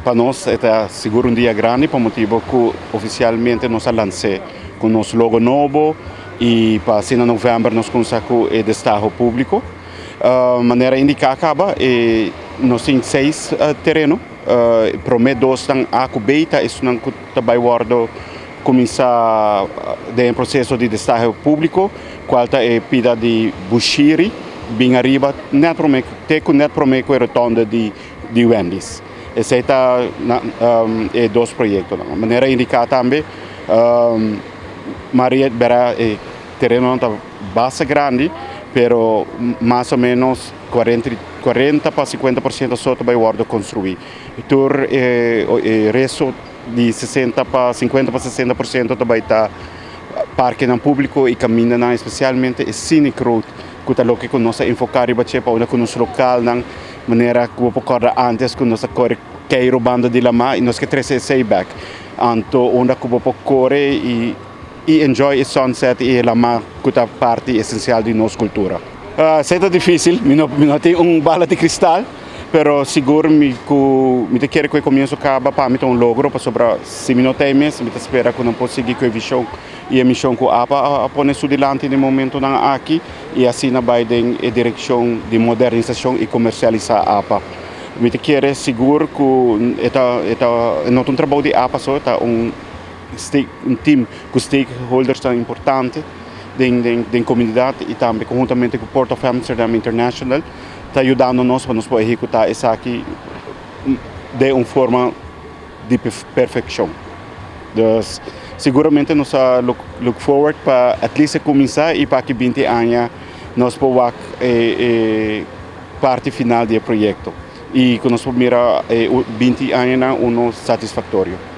Pa nos ta sigur un dia grandi pa motibo cu oficialmente nos a lans'e cu nos logo nobo y pa asina november nos cuminsa cu e destaho publico. Manera indica caba nos tin seis tereno, e prome dos nan A cu B ta esunnan cu ta bay wordo cuminsa den e proceso di destaho publico cual ta e pida di Bushiri bin ariba net prome te cu net prome cu e rotonde di di Wendy's. Esei ta e dos proyectonan. Manera indica tambe Maria bera e terenonan ta basta grandi pero mas o menos 40 pa 50% so ta bay wordo construi. Tur e resto di 60 pa 50 pa 60% ta bay ta parkenan publico y camindanan especialmente e scenic road cu ta loke cu nos a enfoca riba dje pa unda cu nos localnan manera cu bo por corda antes cu nos a core keiro banda di lama y nos ke trece esey bek. Anto unda cu bo por core y y enjoy e sunset y e lama cu ta parti esencial di nos cultura. Esey ta dificil, mi no mi no tin un bala di cristal, pero sigur mi cu mi ta kere cu e comienzo caba pa mi ta un logro pasobra si mi no ta e mes mi ta spera cu nan por sigui cu e vision y e mision cu apa a pone su dilanti den momentonan aki y asina bay den e direccion di modernisacion y comercialisa apa. Mi ta kere sigur cu e ta e ta no ta un trabou di apa so, ta un un team cu stakeholdersnan importante den den den comunidad y tambe conhuntamente cu Port of Amsterdam International ta yudando nos pa nos por ehecuta esaki den un forma di perfeccion. Dus seguramente nos a look look forward pa at least e cuminsa y pa aki binti aña nos por wak e e parti final di e proyecto y cu nos por mira e binti añanan uno satisfactorio.